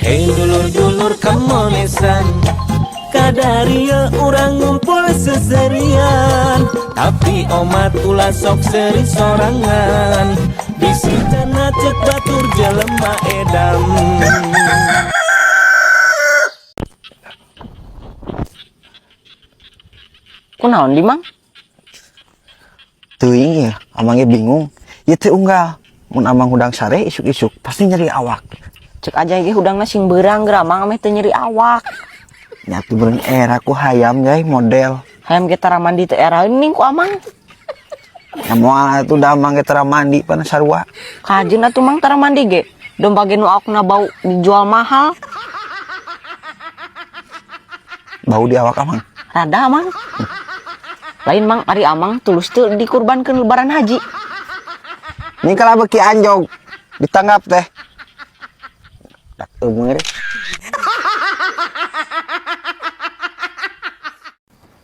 Hei dulur-dulur kamonesan, kadaria urang ngumpul seserian. Tapi omat ulah sok seri sorangan, bisi cenah cek batur jelema edan. Kunaon di, Mang? Teuing ya, amangnya bingung. Ieu teh unggal. Mun amang hudang sare isuk-isuk pasti nyeri awak. Cek aja ge hudangna sing beurang geura, Mang, ameh teu nyeri awak. Nya tuh beureun era ku hayam jai model. Hayam ge tara mandi teh era ning ku amang. Ya moal atuh da amang ge tara mandi pana sarua. Kajeun atuh, Mang, tara mandi ge. Domba ge nu awakna bau dijual mahal. Bau di awak amang. Rada, Mang. Lain, Mang, ari amang tulus teu dikurbankeun lebaran haji? Ini kalau beki anjog ditanggap teh. Dak eumeur.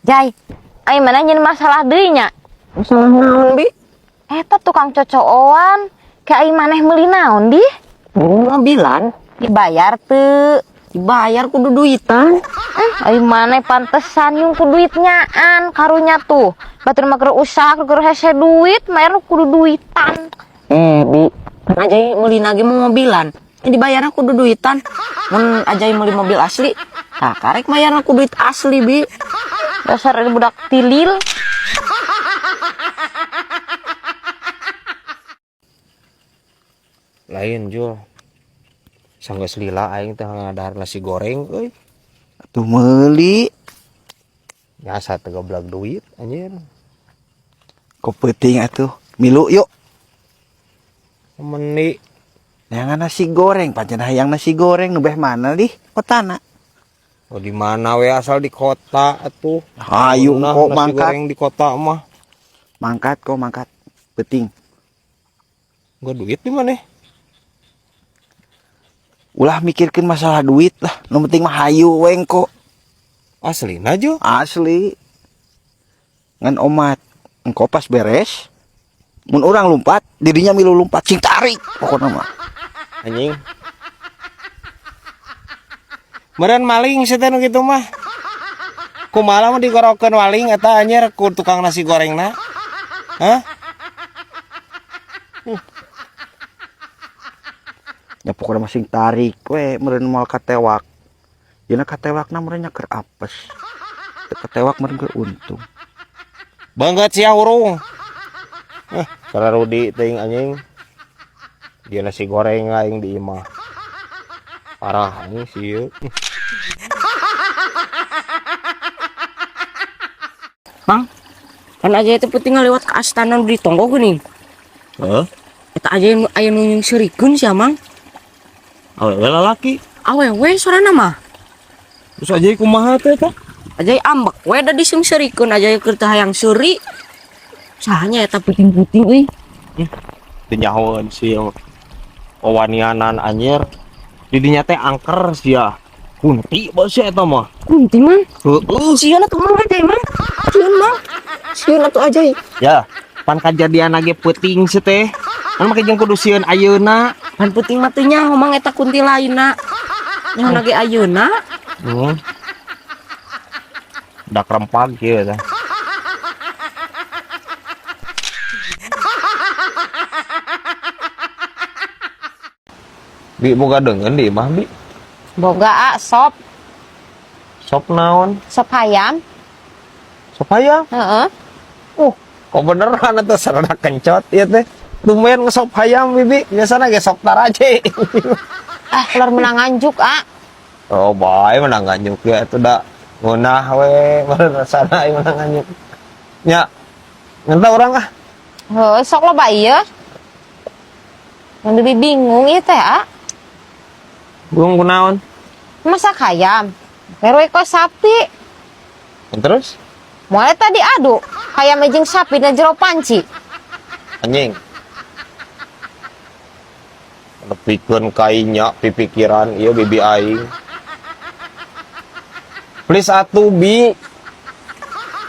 Jai, ai mana nyen masalah deui nya? Masalah naon, Bi? Eta tukang cocooan, ke ai maneh meuli naon di? Mobilan. Dibayar teu? Dibayar kudu duitan. Ai maneh pantesan yung ku duit nyaan karunya tuh. Batur mah keur usaha keur hese duit, mayar kudu duitan. Eh, Bi, kan Ajai meuli ge mau mobilan. Ini dibayarna kudu duitan. Mun Ajai meuli mobil asli, tah karek mayarna ku duit asli, Bi. Dasar ini budak tilil. Lain, Jul. Sanggeus lila aing teh ngadahar nasi goreng euy. Atuh meuli. Nyasa teu goblag duit anjir. Kok peuting atuh. Milu yuk. Meni. Neangan nasi goreng, pancen hayang nasi goreng nu beh mana di kotana. Oh, di mana we asal di kota atuh. Hayu Nah, kok nasi mangkat. goreng di kota mah. Mangkat kok mangkat. Peuting. Gua duit di mana? Ulah mikirkeun masalah duit lah. Nu penting mah hayu we engko. Aslina, Jul? Asli. Ngan omat. Engko pas beres, mun urang lompat, dirinya milu lompat sing tarik pokokna mah. Anjing. Meureun maling sia teh nu kitu mah. Kumaha mah digorokeun maling eta anjir ku tukang nasi gorengna? Hah? Ya pokokna mah sing tarik we meureun moal katewak. Dina katewakna meureun nya keur apes. Teu katewak meureun keur untung. Banget sia hurung. Sararudi teuing anjing. Dia nasi goreng aing di imah. Parah anjing sieun. Mang, kan aja itu penting lewat ke astana nu di tonggo geuning. Heeh. Eta aja nu aya nu nyungseurikeun sia, Mang. Awewe lalaki. Awewe sorana mah. Terus aja kumaha teh eta? Aja ambek we da disungseurikeun aja keur teu hayang seuri. Sahanya eta puting-puting euy. Teu nyahoeun sia. Wawanianan anjir. Di dinya teh angker sia. Kunti bae sia eta mah. Kunti, Mang? Heeh. Sieun atuh, Mang, aja, Mang. Sieun, Mang. Sieun atuh aja. Ya, pan kajadian ge peuting sia teh. Pan make jeung kudu sieun ayeuna. Pan peuting mah teu nyaho, Mang, eta kunti lainna. Nyaho ge ayeuna. Dak rempag kieu teh. Bi boga deungeun di imah, Bi? Boga, a, sop. Sop naon? Sop hayam. Sop hayam? Heeh. Kok beneran atuh sarana kencot ieu teh. Tumben ngesop hayam, Bibi. Biasana ge sop taraje. Ah, keluar menang nganjuk, a. Oh, bae menang nganjuk ya atuh da. Ngeunah we meureun rasana ieu menang nganjuk. Nya. Ngentah urang ah. Heuh, sok loba ieu. Yang lebih bingung ieu teh, a. Bingung kunaon? Masak hayam. Meru kok sapi. Dan terus? Mulai tadi adu. Hayam jeung sapi na jero panci. Anjing. Nepikeun kainya pipikiran ieu bibi aing. Please atuh, Bi.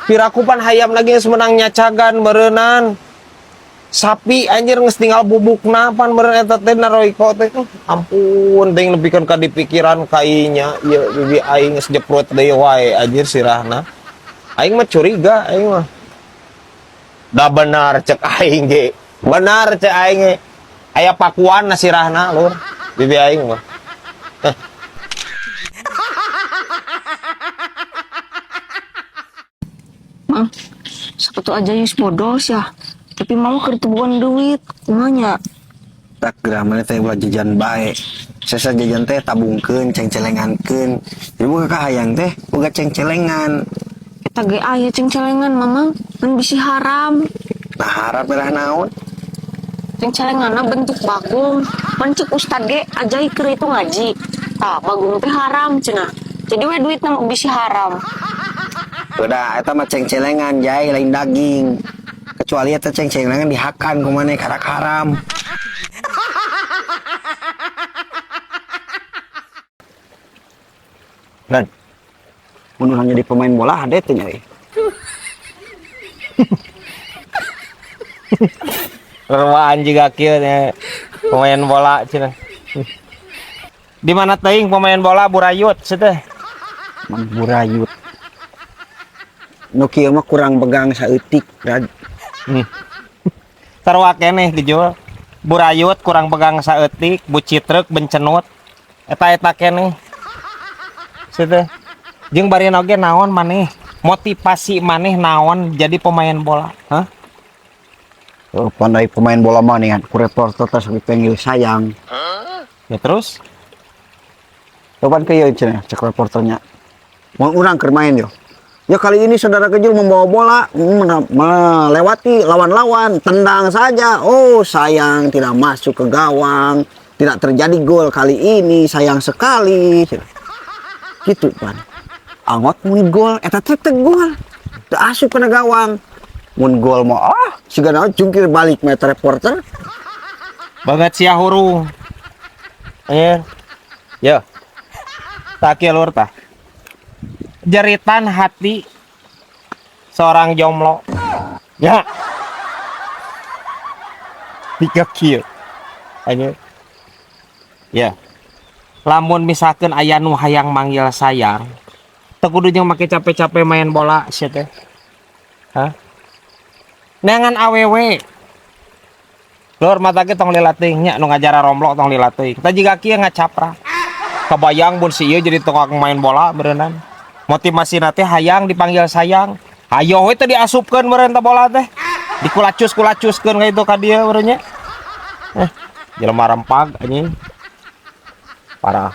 Piraku pan hayam lagi geus menang nyacagan beureunan. Sapi anjir geus tinggal bubukna pan meureun eta teh na Royko teh. Ampun teuing nepikeun ka dipikiran ka ieu nya ieu bibi aing geus jeprut deui wae anjir sirahna. Aing mah curiga aing mah. Da benar cek aing ge. Benar cek aing ge. Aya pakuan na sirahna lur bibi aing mah. Mang, sepatu aja geus bodos ya. Tapi mama keur teu boga duit, kumaha nya? Tak geura maneh teh ulah jajan bae. Sesa jajan teh tabungkeun, cengcelengankeun. Jadi boga kahayang teh boga cengcelengan. Eta ge aya cengcelengan, Mamang, ngan bisi haram. Nah harap merah naon? Cengcelenganna bentuk bagong. Pan cek ustad ge Ajai keur itu ngaji. Tah, bagong teh haram cenah. Jadi we duitna bisi haram. Udah, eta mah cengcelengan jai lain daging. Kecuali eta cengcelengan dihakan ku maneh karak haram. Dan Mun urang jadi pemain bola hade teh nya euy. Rewaan juga kieu nya pemain bola cenah. Di mana teuing pemain bola burayut cenah teh? Mang burayut. Nu kieu mah kurang begang saeutik, Rad. Sarua keneh dijual. Burayut kurang begang saeutik, bucitreuk bencenut. Eta-eta keneh. Cenah teh. Jeung bari oge naon maneh? Motivasi maneh naon jadi pemain bola? Hah? Oh, pandai pemain bola mah nih, ku reporter teh sok dipanggil sayang. Ya terus? Kapan ke ieu cenah cek reporternya. Mun urang keur main yo. Ya kali ini saudara Kejul membawa bola melewati lawan-lawan, tendang saja. Oh sayang tidak masuk ke gawang, tidak terjadi gol kali ini, sayang sekali. Gitu pan. Angot mun gol, eta teh teu gol. Teu asup kana gawang. Mun gol mah ah, siga naon jungkir balik mah eta reporter. Banget sia hurung. Anjir. Yo. Tak kieu lur tah. Jeritan hati seorang jomblo. Ya. Tiga kieu. Anjir. Ya. Lamun misalkan aya nu hayang manggil sayang, teu kudu jeung make capek-capek main bola sia teh. Hah? Neangan awewe. Lur mata ge tong lila teuing nya nu ngajara romlo tong lila teuing. Kita jiga kieu ngacapra. Kebayang mun si ieu jadi tukang main bola beureunan. Motivasina teh hayang dipanggil sayang. Hayo we teh diasupkeun meureun teh bola teh. Dikulacus-kulacuskeun ka itu ka dieu meureun nya. Jelema rempag anjing. Parah.